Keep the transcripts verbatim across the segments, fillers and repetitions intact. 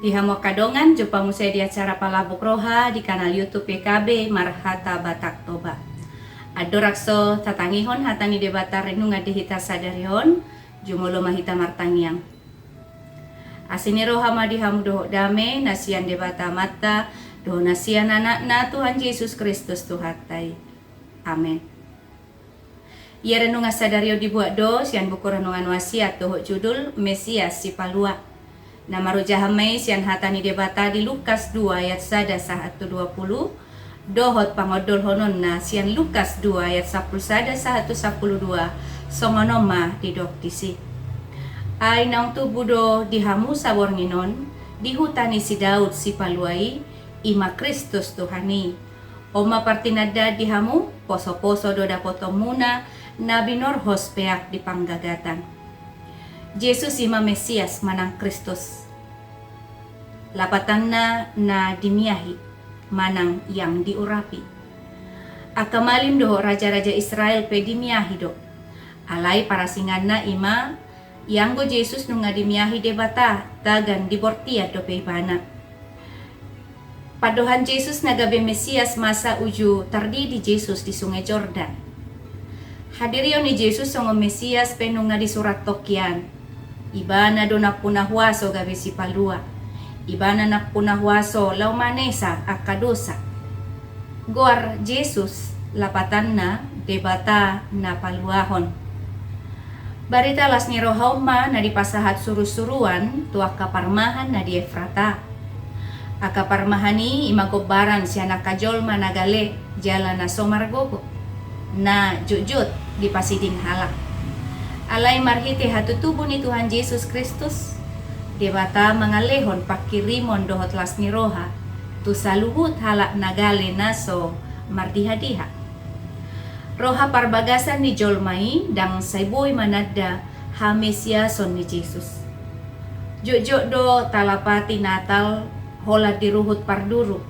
Di hamu angka dongan, jumpa muse di acara Palambok Roha di kanal YouTube Y K B Marhata Batak Toba. Andorang so tatangihon hata ni Debata renungan di hita sadari on, jumolo ma hita martangiang. Asi ni roha ma di hamu dohot dame na sian Debata Amanta dohot na sian Anakna Tuhan Jesus Kristus Tuhanta i. Amen. Ia renungan sadari on dibuat do sian buku renungan Wasiat dohot judul Mesias Sipalua. Na marojahan ma i sian hata ni Debata di Lukas dua ayat sada sahat tu dua pulu, dohot pangondolhononna sian Lukas dua ayat sampulu sada sahat tu sampulu dua, songon on ma didok disi. Ai naung tubu do di hamu saborngin on, di huta ni si Daud Sipalua i, i ma Kristus Tuhan i. On ma partinandaan di hamu, poso-poso do dapotonmuna na binorhos peak di panggagatan. Jesus i ma Mesias manang Kristus. Lapatanna na dimiahi, manang yang diurapi. Angka malim dohot raja-raja Israel pe dimiahi do. Alai parasinganna i ma, ianggo Jesus nunga dimiahi Debata, tagan dibortian dope ibana. Pandohan Jesus na gabe Mesias masa uju tardidi Jesus di Sungai Jordan. Hadirion ni Jesus songon Mesias pe nunga disurathon hian. Ibana do nampuna huaso gabe Sipalua. Ibana nampuna huaso laho manesa angka dosa. Goar Jesus, lapatanna Debata na paluahon. Barita las ni roha on ma na dipasahat suru-suruan tu angka parmahan na di Efrata. Angka parmahan i i ma gombaran sian angka jolma na gale jala na so margogo, na jotjot dipasiding halak. Alai marhite hatutubu ni Tuhan Jesus Kristus, Debata mangalehon pangkirimon dohot las ni roha tu saluhut halak na gale na so mardiha-diha. Roha parbagasan ni jolma i ndang sai boi mananda hamesiason ni Jesus. Jotjot do talapati Natal holan di ruhut parduru.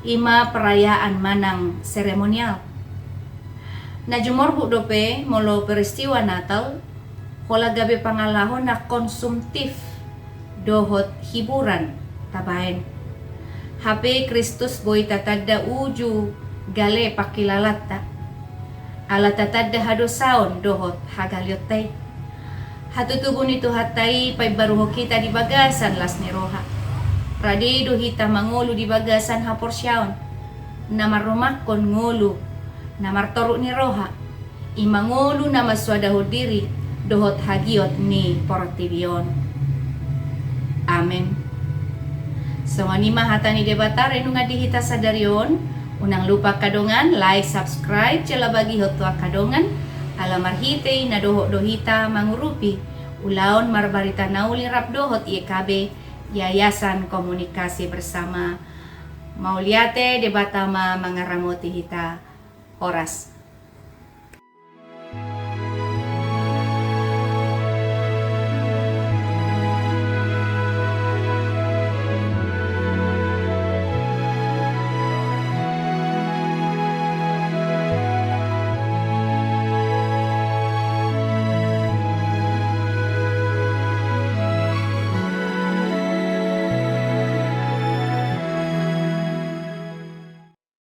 I ma perayaan manang seremonial. Na jumorbut dope molo peristiwa Natal, holan gabe pangalaho na konsumtif dohot hiburan tabaen. Hape Kristus boi tatanda uju gale pangkilalanta. Ala tatanda hadosaon dohot hagaleonta i. Hatutubu ni Tuhanta i paimbaruhon hita di bagasan las ni roha. Rade do hita mangolu di bagasan haporseaon. Na marrumangkon ngolu, na martoruk ni roha. I ma ngolu na mansoadahon diri dohot hagiot ni portibi on. Amen. Songon i ma hata ni Debata renungan di hita sadari on. Unang lupa angka dongan, like, subscribe, jala bagihon tu angka dongan. Ala marhite i na dohot do hita mangurupi ulaon marbarita na uli rap dohot Y K B, Yayasan Komunikasi Bersama. Mauliate, Debata ma mangaramoti hita. Horas.